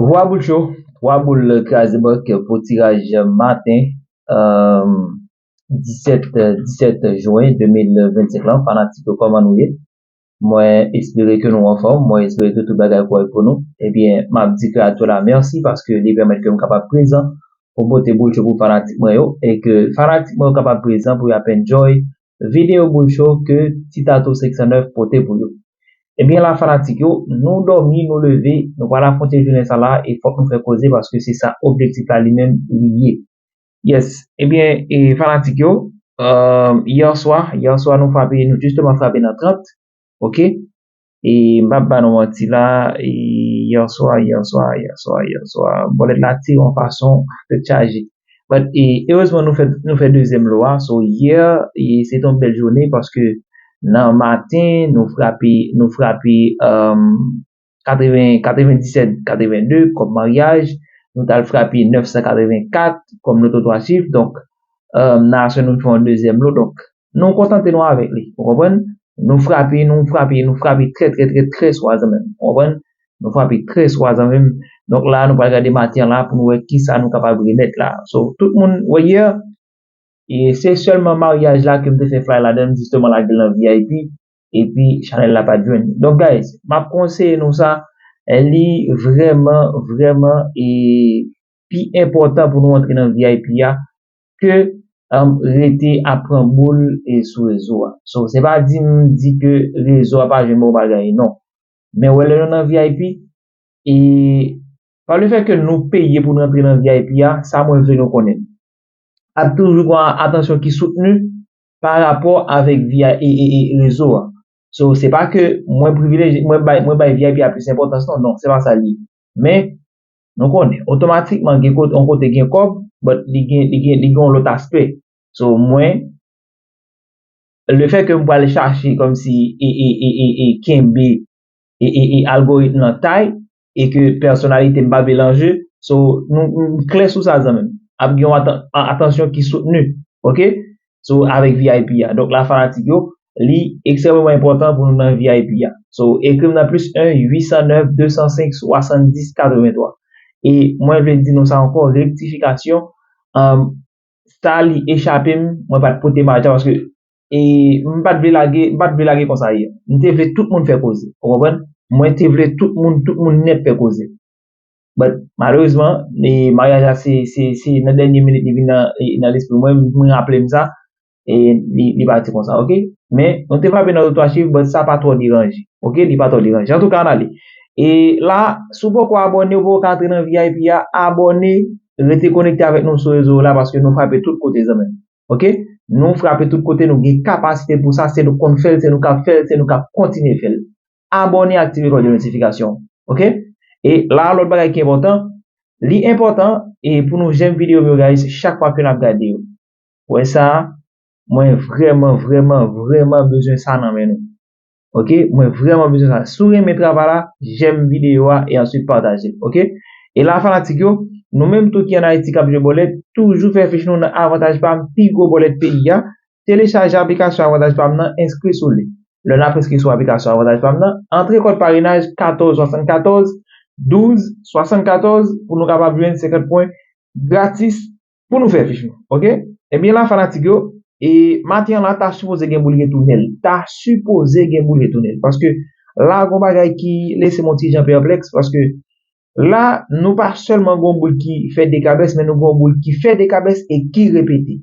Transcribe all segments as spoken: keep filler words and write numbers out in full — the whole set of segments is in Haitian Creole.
Twa boul cho, twa boul kraze bank pou tiraj maten, euh, disèt, disèt jen de mil vennsenk lan. Fanatik yo, kòman nou ye? Mwen espere ke nou anfòm, mwen espere ke tout bagay kòrèk pou nou. Ebyen, m ap di kreatè la mèsi paske li pèmèt ke m kapab prezan pou pote boul cho pou fanatik mwen yo, e ke fanatik mwen yo kapab prezan pou y ap enjoy videyo boul cho ke Ti Tato senk san nèf pote pou yo. Ebyen la, fanatik yo, nou dòmi, nou leve, nou pral afwonte jounen sa la, e fòk nou fè koze paske se sa objektif la li menm li ye. Yes, ebyen, e fanatik yo, euh, yè swa, yè swa nou frape, nou jisteman frape nan trant, ok? E m p ap ba nou manti la, e yè swa, yè swa, yè swa, yè swa, bòlèt la tire yon fason tèt chaje. But, e, erezman, nou fè, nou fè dezyèm lo a. So, yè, e, se te yon bèl jounen paske nan maten, nou frape, nou frape, um, katreven, katrevendisèt, katrevenn de kòm maryaj. Nou t al frape nèf san katreven kat kòm loto twa chif. Donk, um, nan aswè, nou fè yon dezyèm lo. Donk, nou kontante nou avèk li. Ou konprann? Nou frape, nou frape, nou frape trè, trè, trè, trè swa zanmi m. Ou konprann? Nou frape trè swa zanmi m. Donk la, nou pral gade maten an la pou nou wè kisa nou kapab remèt la. So, tout moun, wè yè, e se sèlman maryaj la ke m te fè fly ladan l, jisteman lage l nan V I P, epi chanèl la pa t jwenn li. Donk, guys, m ap konseye nou sa, li vrèman, vrèman, e pi enpòtan pou nou antre nan V I P a ke, um, rete ap pran boul e sou rezo a. So, se pa di m di ke rezo a pa jwenn bon bagay, non. Men wè lè nou nan V I P, e pa le fè ke nou peye pou nou antre nan V I P a, sa mwen vle nou konnen. Ap toujou gen atansyon ki soutni pa rapò avèk V I P e, e, e rezo a. So, se pa ke mwen privilejye, mwen bay, mwen bay V I P a plis enpòtans, non, non, se pa sa li ye. Men, nou konnen, otomatikman, gen kote, yon kote gen kòb, but li gen, li gen, li gen yon lòt aspè. So, mwen, le fè ke m pral chache kòmsi e, e, e, e, e kenbe e, e, e algoritm nan tay, e ke pèsonalite m pa melanje, so, nou, nou klè sou sa zanmi m. Ap gen yon atan-, a-, atansyon ki soutni, ok? So, avèk V I P a. Donk, la fanatik yo, li ekstrèmeman enpòtan pou nou nan V I P a. So, ekri m nan plis en uit san nèf de san senk swasanndis katrevenntwa. E mwen vle di nou sa ankò, rektifikasyon, um, sa li echape m, mwen pa t pote maryaj la paske, e, m pa t vle lage, m pa t vle lage konsa yè. M te vle tout moun fè koze. Ou konprann? Mwen te vle tout moun, tout moun nèt fè koze. But, malerezman, e, maryaj la se, se, se nan dènye minit li vin nan, e, nan lespri mwen, mwen raple m sa, e, li, li pati konsa, ok? Men, nou te frape nan loto twa chif, but sa pa twò deranje, ok? Li pa twò deranje. Antouka, ann ale. E la, si w poko abòne, ou poko antre nan V I P a, abòne, rete konekte avèk nou sou rezo yo la, paske nou frape tout kote, zanmi m. Ok? Nou frape tout kote, nou gen kapasite pou sa, se nou konn fè l, se nou k ap fè l, se nou k ap kontinye fè l. Abòne, aktive klòch de notifikasyon. Ok? E la, lòt bagay ki enpòtan, li enpòtan e pou nou j'aime videyo m yo, guys, chak fwa ke n ap gade yo. Wè sa, mwen vrèman, vrèman, vrèman bezwen sa nan men nou. Ok? Mwen vrèman bezwen sa. Si w renmen travay la, j'aime videyo a e answit pataje l. Ok? E la, fanatik yo, nou menm tou ki ann Ayiti k ap jwe bòlèt, toujou fè fich nou nan Avantaj Pam, pi gwo bòlèt peyi a. Telechaje aplikasyon Avantaj Pam nan, enskri sou li. Lè n ap enskri sou aplikasyon Avantaj Pam nan, antre kòd parenaj katòz swasannkatòz douz swasannkatòz pou nou kapab jwenn senkant pwen gratis pou nou fè fich nou, ok? Ebyen la, fanatik yo, e maten an la, ta sipoze gen boul retounen l. Ta sipoze gen boul retounen l. Paske la, gon bagay ki lese m yon ti jan pèplèks, paske la, nou pa sèlman gon boul ki fè de kabès, men nou gon boul ki fè de kabès e ki repete.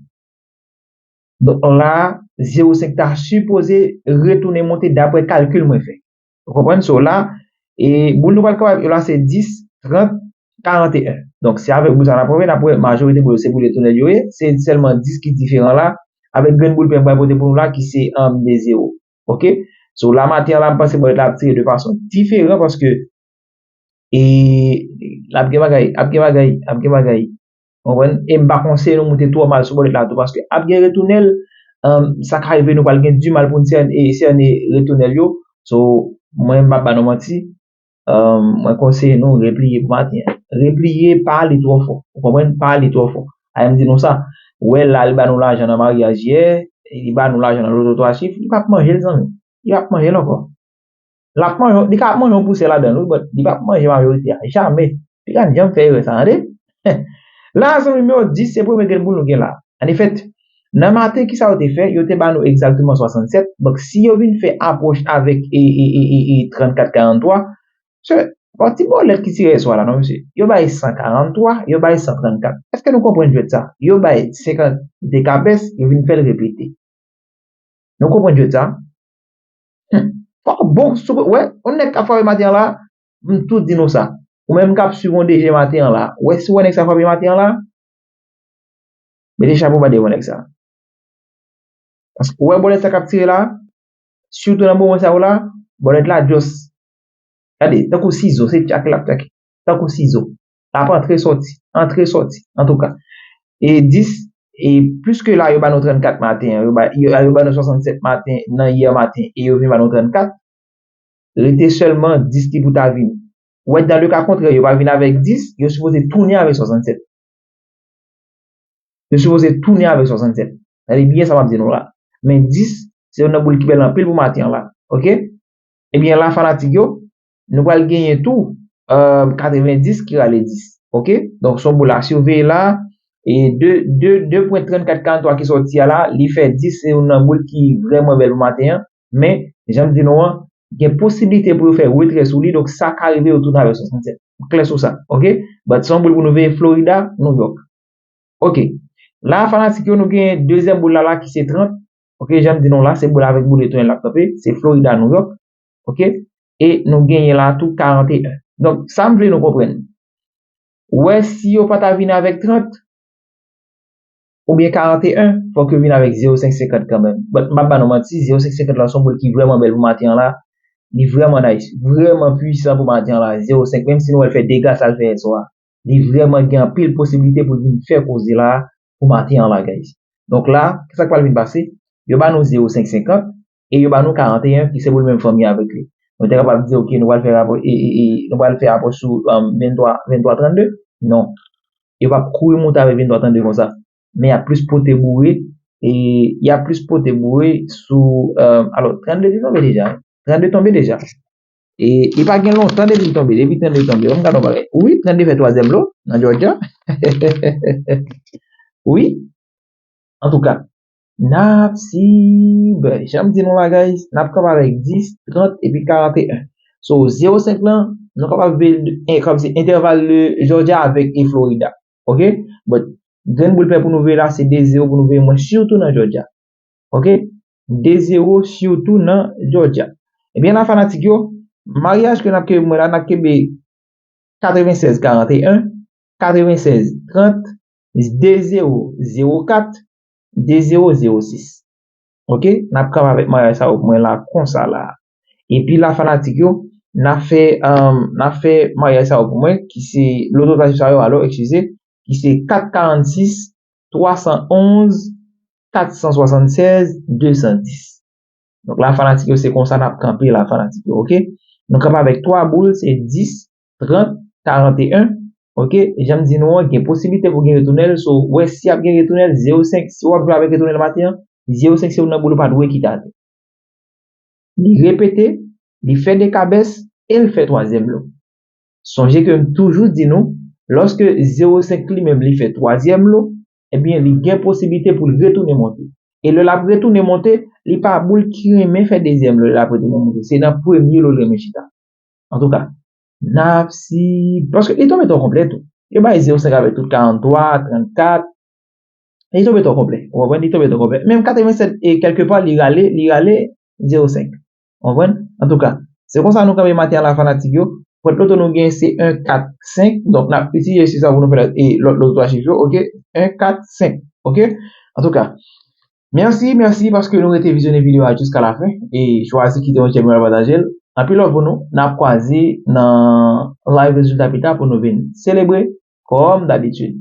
Donk la, zewo senk ta sipoze retounen monte daprè kalkil mwen fè. Ou konprann? So la, e boul nou pral kapab yo la se dis, trant, karanteyen. Donk, se avèk boul sa n ap wè, n ap wè majorite boul yo se boul retounen yo ye, se sèlman dis ki diferan la, avèk grenn boul pen m pral pote pou nou la ki se, um, de zewo. Ok? So la, maten an la, m panse bòlèt la ap tire de fason diferan paske e l ap gen bagay, ap gen bagay, ap gen bagay. Ou konprann? E m pa konseye nou moute twò mal sou bòlèt la tou, paske ap gen retounen l, um, sa ka rive nou pral gen dimal pou n sène, e sène retounen l yo. So, mwen, m p ap ba nou manti. Um, mwen konseye nou repliye pou maten an. Repliye, pa ale twò fò. Ou konprann? Pa ale twò fò. Ay, m di nou sa. Wè la, li ba nou lajan nan maryaj yè, li ba nou lajan nan loto twa chif, li p ap manje l, zanmi. Li p ap manje l ankò. L ap manje, li ka ap manje yon pousè ladan l, wi, but li p ap manje majorite a. Jamè. Piga n janm fè erè sa, tande. La, zanmi m yo, dis se premye grenn boul nou gen la. An efèt, nan maten, kisa yo te fè? Yo te ba nou egzakteman swasannsèt. Donk, si yo vin fè apwòch avèk e, e, e, e, e trannkat karanntwa, se yon ti bòlèt ki tire swa la, non, mesye. Yo bay san karanntwa, yo bay san trannkat. Èske nou konprann jwèt sa? Yo bay senkant dekabès, yo vin fè l repete. Nou konprann jwèt sa? Hmm. Fò w bon, sou, wè, yon nèg k ap frape maten an la, m tou di nou sa. Ou menm k ap swiv yon D J maten an la, wè si w wè nèg sa frape maten an la, mete chapo ba devan nèg sa. Paske ou wè bòlèt sa k ap tire la, sitou nan moman sa yo la, bòlèt la just, gade, tankou sizo, se tchak l ap tchake. Tankou sizo. L ap antre sòti, antre sòti, antouka. E dis, e pliske la, yo ba nou trannkat maten an, yo ba, yo, yo ba nou swasannsèt maten, nan yè maten, e yo vin ba nou trannkat, rete sèlman dis ki pou ta vini. Ou wè, dans le cas contraire, yo pa vin avèk dis, yo sipoze tounen avèk swasannsèt. Yo sipoze tounen avèk swasannsèt. Tande byen sa m ap di nou la. Men dis, se youn nan boul ki bèl anpil pou maten an la. Oke? Ebyen, la, fanatik yo, nou pral genyen tou, euh, katrevendis ki rale dis. Oke? Donk, se yon boul a siveye la. E de, de, de pwen trannkat karanntwa ki sòti a la, li fè dis, se youn nan boul ki vrèman bèl pou maten an. Men, jan m di nou an, gen posiblite pou yo fè retrè sou li, donk sa ka rive yo tounen avèk swasannsèt. M klè sou sa, oke? But se yon boul pou nou veye Florida, New York. Oke. La, fanatik yo, nou gen dezyèm boul la, la ki se trant. Oke, jan m di nou la, se boul avèk boul etwèl l ap kanpe, se Florida, New York. Oke? E nou genyen la tou karanteyen. Donk, sa m vle nou konprann. Ou wè, si yo pa ta vin avèk trant, oubyen karanteyen, fòk yo vin avèk zewo senk senkant kanmenm. But m ap ba nou manti, zewo senk senkant la se yon boul ki vrèman bèl pou maten an la. Li vrèman nice, vrèman pwisan pou maten an la. Zewo senk, menm si nou wè l fè dega sa l fè yè swa a, li vrèman gen anpil posiblite pou l vin fè koze la pou maten an la, guys. Donk la, sa k pral vin pase? Yo ba nou zewo senk senkant e yo ba nou karanteyen ki se pou l menm fanmi avèk li. Nou te kapab di, oke, nou pral fè rapò, e, e, e, nou pral fè apwòch sou, um, venntwa, venntwa trannde? Non. Yo p ap kouri monte avèk venntwa trannde konsa. Men y ap plis pote boure, e y ap plis pote boure sou, euh, alò, trannde te tonbe deja. Trannde tonbe deja. E li pa gen lontan depi l tonbe, depi trannde tonbe. Ban m gade yon bagay. Wi, trannde fè twazyèm lo nan Georgia. Wi. Antouka, n ap sib, jan m di nou la, guys, n ap kanpe avèk dis, trant epi karanteyen. So, zewo senk lan, nou kapab veye l, en, kòmsi entèval de Georgia avèk e Florida. Oke? But, grenn boul pè pou nou veye la, se de zewo pou nou veye mwen, sitou nan Georgia. Oke? De zewo, sitou nan Georgia. Ebyen, la, fanatik yo, maryaj ke n ap kenbe mwen la, n ap kenbe katrevensèz karanteyen, katrevensèz trant, de zewo zewo kat, de zewo zewo sis. Oke? N ap kanpe avèk maryaj sa yo pou mwen la, konsa la. Epi la, fanatik yo, n ap fè, um, n ap fè maryaj sa yo pou mwen, ki se loto sa yo, alò, eskize, ki se kat karannsis, twa san onz, kat san swasannsèz, de san dis. Donk la, fanatik yo, se konsa n ap kanpe la, fanatik yo, oke? Nou kanpe avèk twa boul, se dis, trant, karanteyen, oke? Jan m di nou an, gen posiblite pou gen retounèl, so, wè si ap gen retounèl, zewo senk, si w ap jwe avèk retounèl maten an, zewo senk se youn nan boul ou pa dwe kite atè. Li repete, li fè dekabès e l fè twazyèm lo. Sonje ke m toujou di nou, lòske zewo senk li menm li fè twazyèm lo, ebyen, li gen posiblite pou l retounen monte. E lè l ap retounen monte, li pa boul ki renmen fè dezyèm lo, lè l ap retounen monte. Se nan premye lo l renmen chita. Antouka, n ap si, paske li tonbe twò konplè tou. Yo bay zewo senk avèk tout karanntwa, trannkat, li tonbe twò konplè. Ou konprann? Li tonbe twò konplè. Menm katrevensèt, e kèlkepa, li rale, li rale zewo senk. Ou konprann? Antouka, se konsa nou kanpe maten an la, fanatik yo. Pwent loto nou gen se en kat senk. Donk, n ap itilize chif sa pou nou fè, e, lòt, lòt twa chif yo, oke? En kat senk, oke? Antouka, mèsi, mèsi paske nou rete vizyonnen videyo a jiska lafen e chwazi kite yon jèm, pataje l. Anpil love pou nou. N ap kwaze nan live rezilta pita pou nou vin selebre kòm dabitid.